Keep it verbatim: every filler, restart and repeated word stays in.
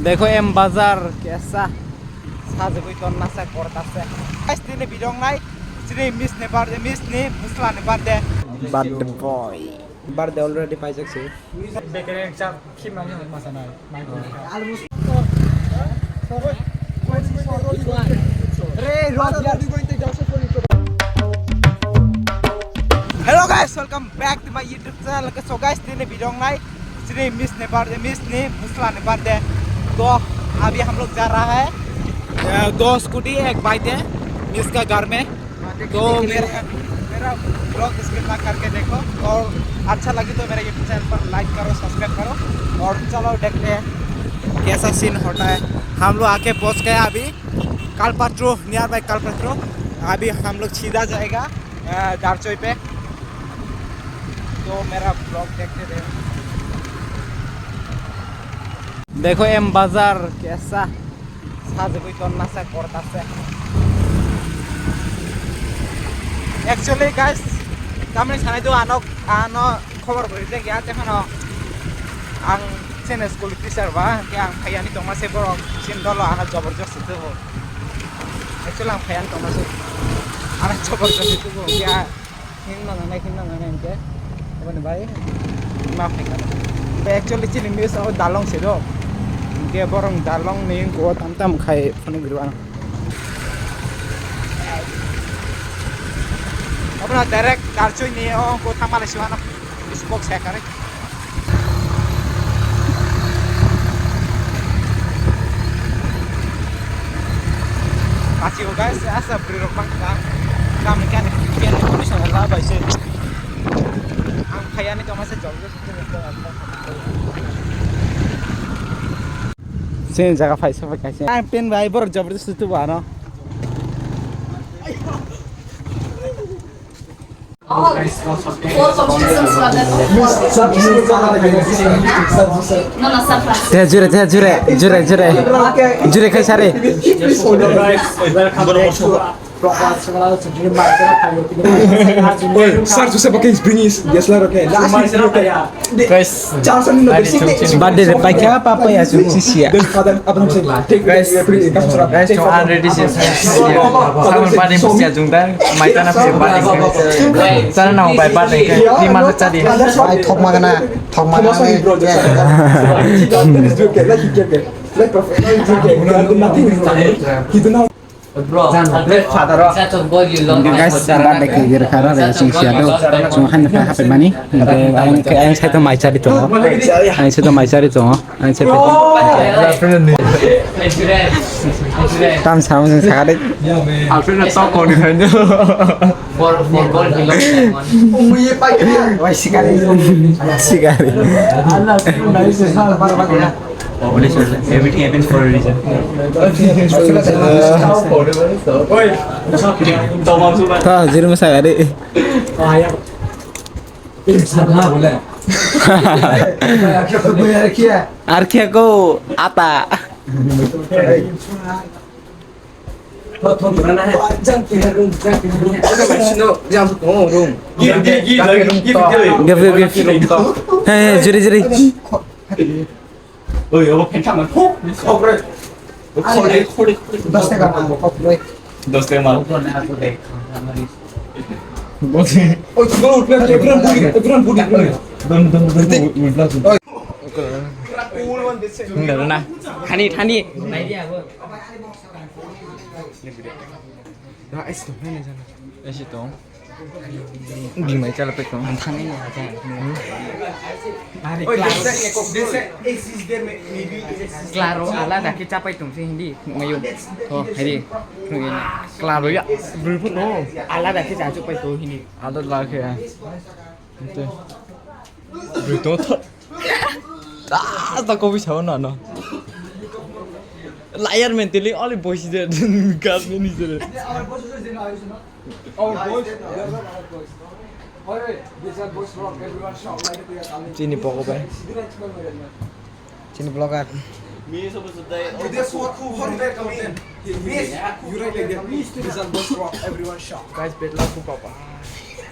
Dekho M Bazar kaisa sajagwi tonnase kortase. Guys, tini video nai, chini miss ni birthday, miss ni musla ni birthday. Birthday boy. Birthday already paijak se. Bekere chap khimani masa nai. Hello guys, welcome back to my YouTube channel. So guys, tini video nai, chini miss ni birthday, miss ni musla ni birthday. To abhi hum log ja raha hai, uh, दस कोटी एक birthday miss ka ghar mein. तो मेरा, मेरा vlog skip ना करके देखो, और अच्छा लगे तो मेरा YouTube चैनल पर लाइक करो, सब्सक्राइब करो। और चलो देखते हैं कैसा सीन होता है। हम लोग आके पहुंच गए अभी कल्पतरु, नियर बाय कल्पतरु। अभी हम लोग सीधा जाएगा, अ, दारचोई पे। तो मेरा vlog देखते रहो। देखो एम बाजार कैसा sajagwi tonnase kortase. Actually guys, tamni sanai do ano, ano khobor bwrwi de gya, tekhano ang chini school teacher ba, khe ang phaiyani tongma se borok chini dolo ano joborjosti tubu. Actually ang phaiyani tongma se, ano joborjosti tubu, khe Himna nangnai, himna nangnai hingke. Aboni bai ma phaikha. Actually chini miss o dalong se do. Hingke borong dalong ni go tam tam khai phunuk giri ano. Abono direct Darchoi ni o go thangma lai se ano. Miss box hai kare. Pachi o guys, asa bwrwi rok bangkha. Kami kani kani kani sana la bai se. Ang phayani tongma se jol. Sini jaga phai sa phai kaisa. Ang pen bai borok jabardasti tu ba no. Te jure, te jure, jure, jure. Jure khai sare. Oi, sir, tu siapa kes bringis? Dia selalu kayak, last minute kayak. Guys, birthday de paikha papa ya sung sisia. Guys, guys, to already sisia. Samun birthday sisia jung da, maitana phi birthday. Sana nang bai birthday. Di mana tadi? Ai thok magana, thok magana. He does not. Bro, guys, birthday cake rwkha rw sung sia do. Sung han pha hape mani. Ang, ang sai to mai chari tongo. Ang sai to mai chari tongo. Ang sai to. Tam sam sung sakade. Alfred na tok koni khaino. Bor, bor, bor, bor. Wai sikari. Sikari. Everything happens for a reason. Ha, jiri mo sagari. Ar khe ko ata. Give, give, give. Hey, hey, jiri, jiri. Oi, obo phen thangma thok. Khok re. Khok re, khok re, khok re. Dos taka mang, khok re. Dos taka mang. Oi, tu gol utla, tu gol budi, tu gol budi. Don, don, don, utla tu. Oi. Enggak pernah. Thani, thani. Dah, es tu, mana sana? Es tu. Bimai chala pe tong. Ang thangwi ya, hmm. Oi, claro. Claro, alada khe chapai tong se hindi. Mayo. Oh, hari. Claro ya. Brui pun no. Alada khe chapai tong hindi. Alada khe. Ente. Brui to. Ah, ta kopi sao na no. Liar mentally, only boys there. Gas me ni there. Our boys, these are our boys. All right, these are boys from everyone shop. Chini pogo bai. Chini vlogger. This one who hurt their comment. Miss, you write like that. These are boys from everyone shop. Guys, bad luck to Papa.